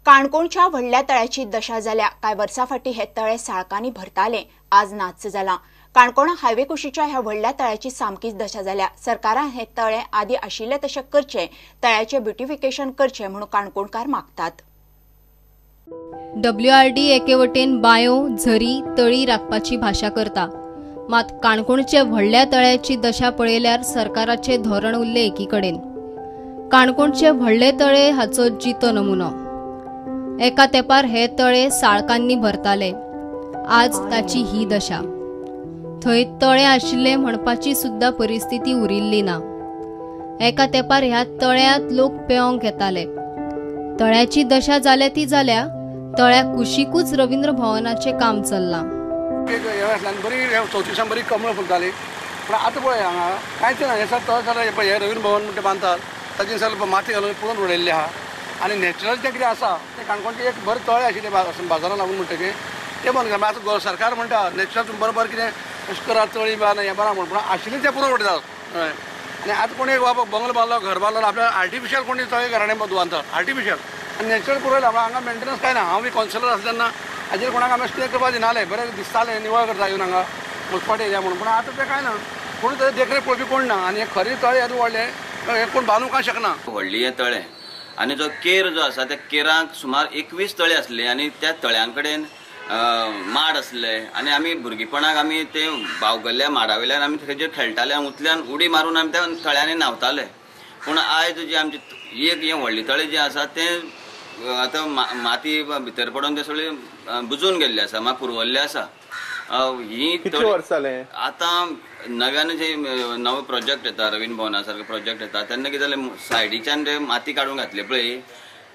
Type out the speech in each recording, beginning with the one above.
काणकोणच्या व्हडल्या तळ्याची दशा जाल्या. कांय वर्सां फाटीं हे तळे साळकांनी भरताले, आज नाच्च जालां. काणकोण हायवे कुशीच्या ह्या व्हडल्या तळ्याची सामकीच दशा जाल्या. सरकारान हे तळे आदी आशिल्ले तशें करचें, तळ्याचें ब्युटिफिकेशन करचें म्हणून काणकोणकार मागतात. डब्ल्यूआरडी एके वटेन बांयो, झरी, तळी राखपाची भाशा करता, मात काणकोणचे व्हडल्या तळ्याची दशा पळयल्यार सरकाराचे धोरण उरलें एकीकडेन. काणकोणचे व्हडले तळे हाचो जितो नमुनो. एका तेंपार हे तळे साळकांनी भरताले, आज ताची ही दशा. थंय तळे आशिल्ले म्हणपाची सुद्दा परिस्थिती उरिल्ली ना. एका तेंपार ह्या तळ्यांत लोक पेंवंक येताले. तळ्याची दशा जाल्या ती जाल्या, तळ्या कुशीकूच रवींद्र भवनाचें काम चल्लां. बरी चवथीसान बरी कमळ फुलताली, पूण आतां पळय हांगा कांयच ना. हे सर तळ हे रवींद्र भवन म्हणटा बांदतात ताचेर सर माती घालून पुरोवन उडयल्ली आहा. आनी नॅचरल जें कितें आसा तें काणकोणचें एक बरें तळें आशिल्लें बाजारान लागून म्हणटकीर तें बंद केलें. आतां सरकार म्हणटा नॅचरल तुमी बरोबर कितें अशें करात, तळी बा हें बरा म्हण, पूण आशिल्लें तें पुरोवन उडयतात. हय, आनी आतां कोणी बाबा बंगलो बांदलो, घर बांदलो, आपल्या आर्टिफिशियल कोणी तळे घराणे बांदतात आर्टिफिशियल, आनी नॅचरल पुरयला. हांगा मेंटेनन्स कांय ना. हांव बी कावन्सिलर आसले तेन्ना हाजेर कोणाक आमी अशें कितें करपाक दिनाले, बरें दिसतालें निवळ करता येवन हांगा मुसपाट एरिया म्हणून, पूण आतां तें कांय ना. कोण थंय देखरेख पळोवपी कोण ना. आनी खरें तळें येदें व्हडलें हें कोण बांदूंक काय शकना. व्हडली हें तळें आनी जो केर जो आसा त्या केराक सुमार 21 तळे आसले आनी त्या तळ्यां कडेन माड आसले आनी आमी भुरगेपणाक आमी ते बावगल्ल्या माडा वयल्यान आमी थंयचेर खेळटाले, उंतल्यान उडी मारून आमी त्या तळ्यांनी न्हांवताले. पूण आयज जे आमचे एक हें व्हडलें तळें जें आसा तें आतां माती भितर पडून तें सगळें बुजून गेल्लें आसा, मागीर पुरवल्लें आसा. ही आतां नव्यान जे नवो प्रोजेक्ट येता, रवींद्र भवना सारको प्रोजेक्ट येता, तेन्ना कितें जालें सायडीच्यान ते माती काडून घातली पळय,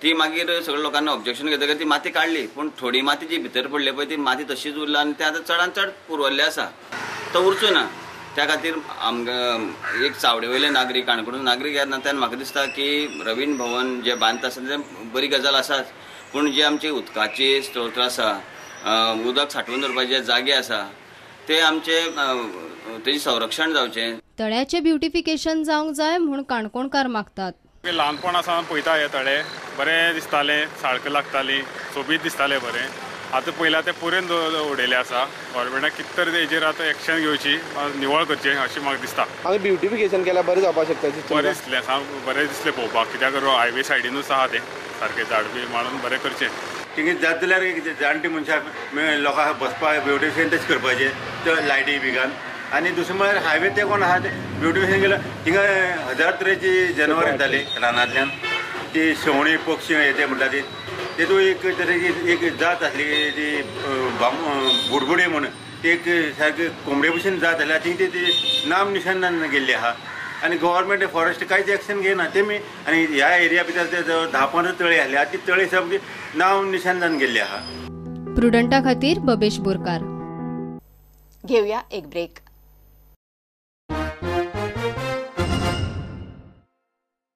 ती मागीर सगळ्या लोकांनी ऑब्जेक्शन घेतकच ती माती काडली, पूण थोडी माती जी भितर पडली पळय ती माती तशीच उरला आनी ते आतां चडान चड पुरवल्ले आसा, तो उरचो ना. त्या खातीर आमकां एक चावडे वयले नागरीक, काणकोण नागरीक ह्या नात्यान म्हाका दिसता की रवींद्र भवन जें बांदता आसतना तें बरी गजाल आसाच, पूण जे आमचे उदकाचे स्त्रोत आसा, उदक सांठोवन दवरपाचे जागे आसा, ते आमचे तेजें संरक्षण जावचें. तळ्याचें ब्युटिफिकेशन जावंक जाय म्हूण काणकोणकार मागतात. ल्हानपण आसा पळयता हे तळे बरें दिसतालें, साळकां लागतालीं, सोबीत दिसतालें बरें. आतां पळयल्यार तें पुरेन उडयलें आसा. गव्हर्मेंटाक कितें तरी तेजेर आतां एक्शन घेवची, निवळ करचें अशें म्हाका दिसता. हांगा ब्युटिफिकेशन केल्यार बरें जावपाक शकता. बरें दिसलें, सामकें बरें दिसलें पळोवपाक, कित्याक हायवे सायडीनूच आहा तें, सारकें झाड बी मारून बरें करचें. थिंगा जाता जाल्यार जाणटे मनशाक लोकांक बसपाक ब्युटिफिकेशन तशें करपाचें, ते लायटी बी घालून. आनी दुसरें म्हळ्यार हायवे ते कोण आहा ते ब्युटिफिकेशन केल्यार थिंगा हजार तरेची जनावरां येतालीं रानांतल्यान, ती शेवणीं पक्षी येते म्हणटा ती, तेतून एक तरेची एक जात आसली ती बुडबुडे म्हूण, ती एक सारकी कोंबडे भशेन जात आसली, थिंग ती नाम निशान गेल्ली आहा. आनी गव्हर्मेंट फॉरेस्ट कांयच एक्शन घेयना तेमी. आनी ह्या एरिया भितर ते 10-15 तळी आसली, आतां ती तळी सामकी नांव निशान जावन गेल्ली आहा. प्रुडंटा खातीर बबेश बोरकार. घेवया एक ब्रेक.